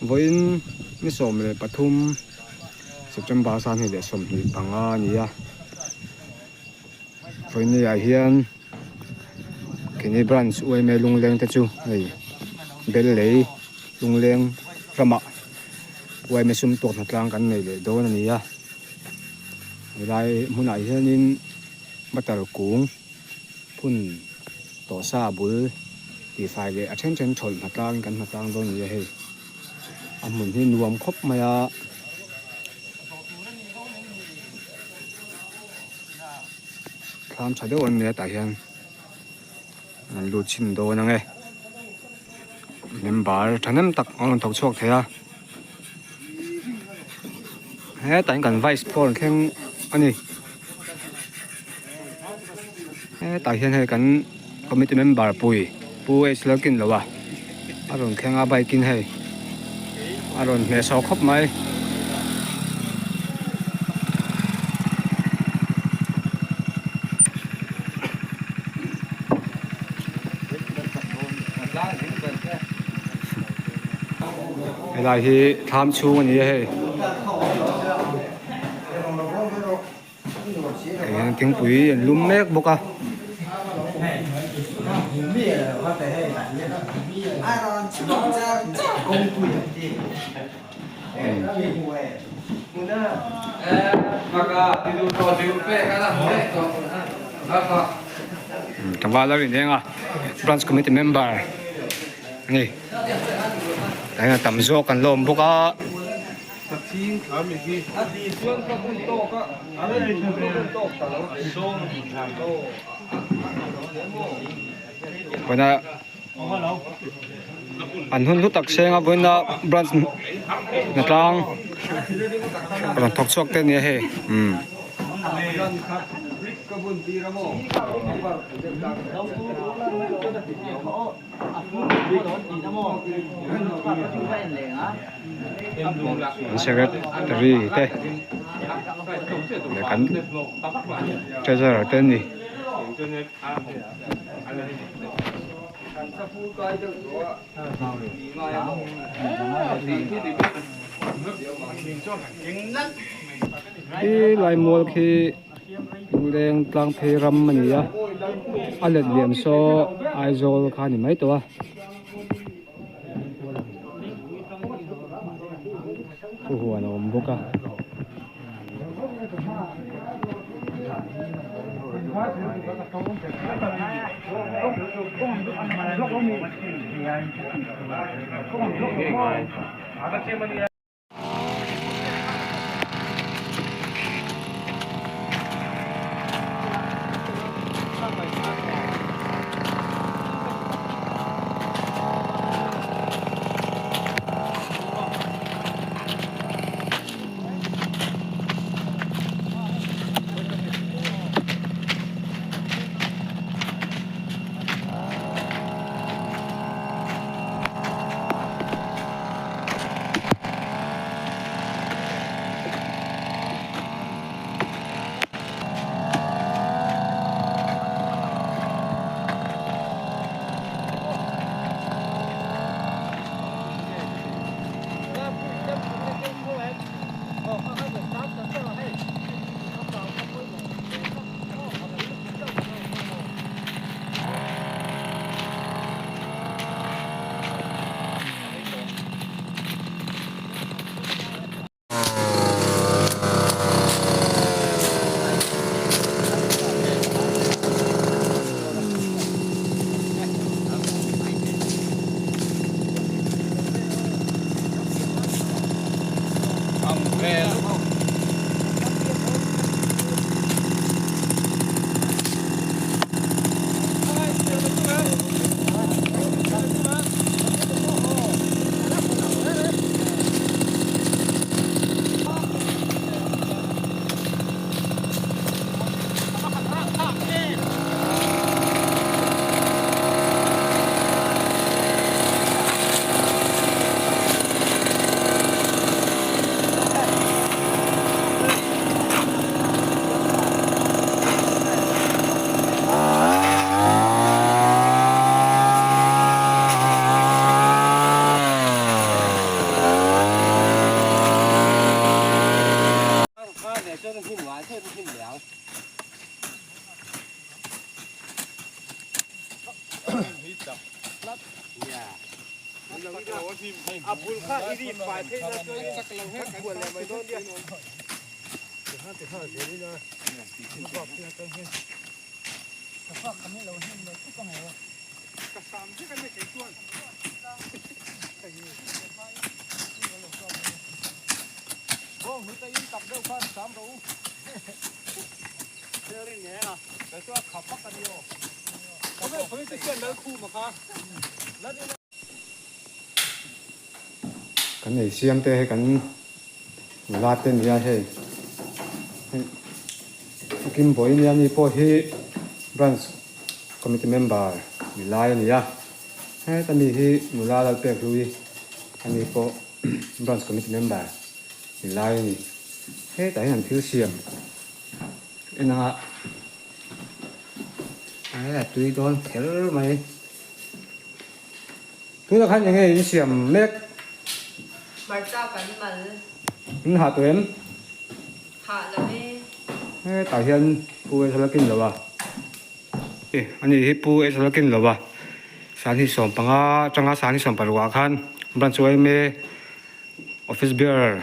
Vawiin ni 13 September 2025 a ni a, vawiin ni ah hian keini branch UMA Lungleng te chu hei bel lei Lungleng ramah UMA sum tawk hnatlang kan nei leh dawn a ni a, helai hmunah hianin butter kung phun tawh sa bul tihfai leh a then then thawlh hnatlangin kan hnatlang dawn a ni a hei a hmun hi nuam khawp mai a. Thlam tha deuh an nia tah hian an lut chhin dawn ang e member thahnem tak an rawn thawk chhuak thei a hetah hian kan vice pawh a rawn thleng a ni hetah hian hei kan committee member pui pu H Lalkinloa a rawn thleng a bike in hei a rawn hmeh sawh khawp mai. Helai hi thlam chhung a ni a hei Eng thingpui an lum mek bawk a. Tlangval a rin eng a branch committee member a ni tah hian a tam zawk an la awm bawk a. Vawiina an hun hlu tak seng a vawiina branch hnatlang rawn thawk chhuak te a ni a hei umm. An secretary te leh kan treasurer te an ni. Khi lai mual khi Lungleng tlang phei ram a ni a a let liam saw Aizawl kha a ni mai tawh a. Thu huan a awm bawk a. Kan ei siam te hei kan nula te nia hei hei Kim Bawi nia ni pawh hi branch committee member ni lai a ni a heta mi hi nula Lalpek Hlui ani pawh branch committee member ni lai a ni hetah hian an thil siam en anga a tui dawn kher mai. Tunah khan enge in siam mek? Hmarcha kan mal. In hah tawh em? Hah lo e. Hetah hian Pu Ezra kin lo a. Ani hi Pu Ezra kin lo a. Sanghnih 15 atanga sanghnih 16 ah khan Branch yma Office Bearer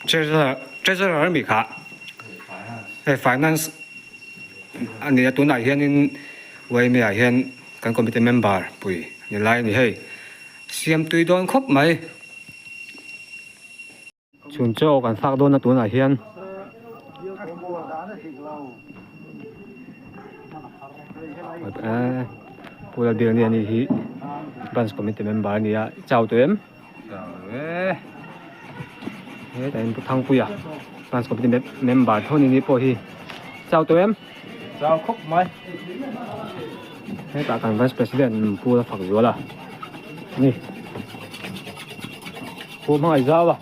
Treasurer Treasurer ami kha hei Finance A ni a, tunah hianin yma ah hian kan committee member pui ni lai a ni hei. Siam tui dawn khawp mai. Chhun chaw kan fak dawn a tunah hian. Pu Lalbiakni a ni hi branch committee member a ni a, chau tawh em? Chau e. Hetah hian Pu Thangpuia branch committee member tho ni ni pawh hi chau tawh em? Chau khawp mai. Hetah kan vice president Pu la fak zual a ni. Pu Hmangaih Zau a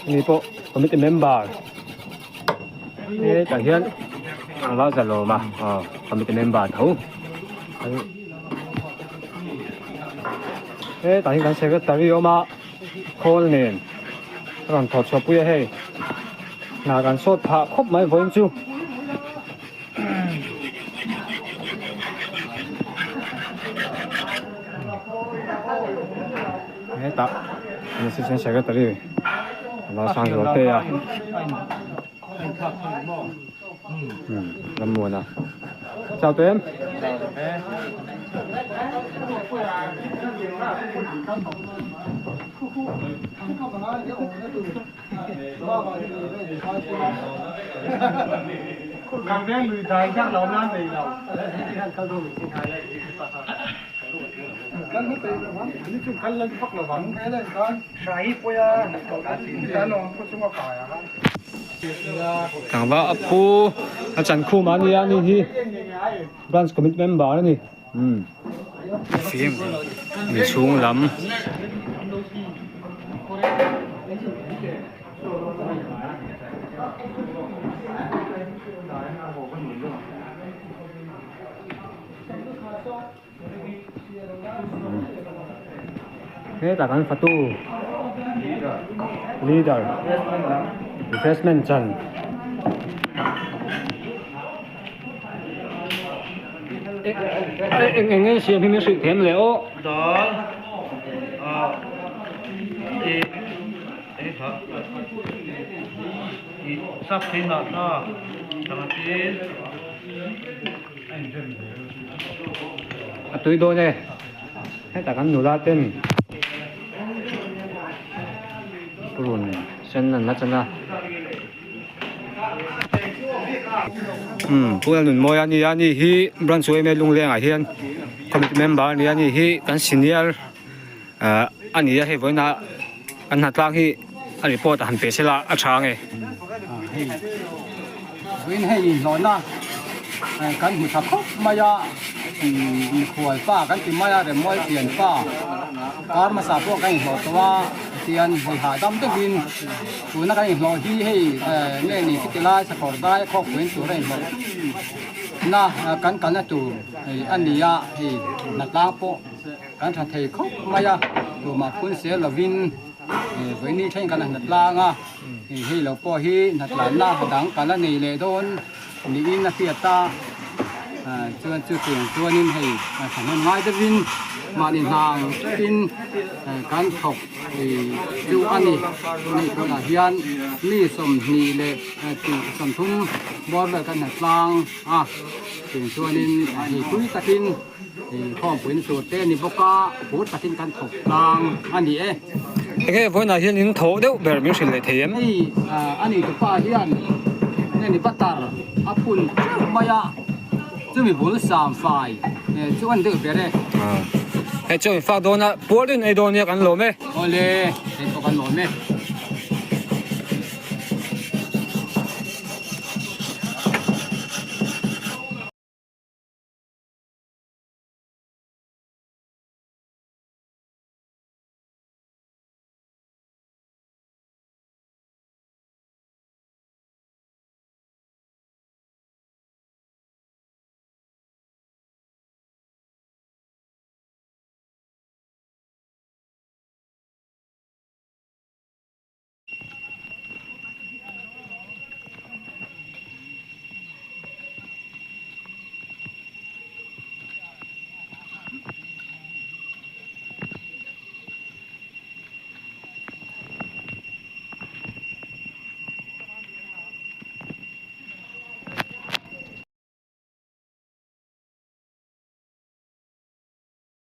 ni pawh committee member hetah hian a va zalawm a aw committee member tho. Hetah hian kan secretary a awm a khawl nen a rawn thawh chhuah pui a hei hna kan sawt phah khawp mai vawiin chu. Hetah assistant secretary a lo sang zual te a Rammuana chau tawh em? Tlangval a pu a chan khum a nia ani hi branch committee member a ni umm inchhung lam. Hetah kan fatu leader refreshment chan eng eng nge siam hi min hrilh them le aw. Dal ih ih sap thei hnah thlak tangtin. A tui dawn e hetah kan nula ten purun sen an la chan a umm pu Lalnunmawia a ni a ni hi branch yma Lungleng ah hian committee member a ni a ni hi kan senior ah a ni a hei vawiinah an hnatlang hi a report a han pe sela a tha ang e. Vawiin hei inhlawhna kan hmu tha khawp mai a, mikhual pa kan ti mai a, Remmual pian pa kar hmasa pawh kan inhlawh tawh a, tihian hei hahdam deuhin tuna kan inhlawh hi hei nge ni khiti lai sakawr dai a khawkpuiin tur a inhlawh na kan kalna tur hei a ni a, hei hnatlang pawh. Kan tha thei khawp mai a, tumah phun sel lovin vawiin thleng kan han tlang a, hei lo pawh hi hnatlanna dang kan la nei leh dawn niin a hriat a. Chuan chutiang chuanin hei thahnem ngai deuhin mahni hnang chutin kan thawk chu a ni. Hei tunah hian mi 20 leh 30 bawr vel kan hna tlang a, tiang chuanin hei tui takin khawmpuiin tur te a ni bawk a, phur takin kan thawk tlang a ni e. Enge vawiinah hian in thawh deuh ber min hrilh leh thei em? Hei a ni tupa hian nge ni butter a phun teuh mai a, chumi bul sam fai chu a ni deuh ber e. Hei chaw in fak dawn a, puar deuhin ei dawn nia kan lawm e. Awle, hei pawh kan lawm e.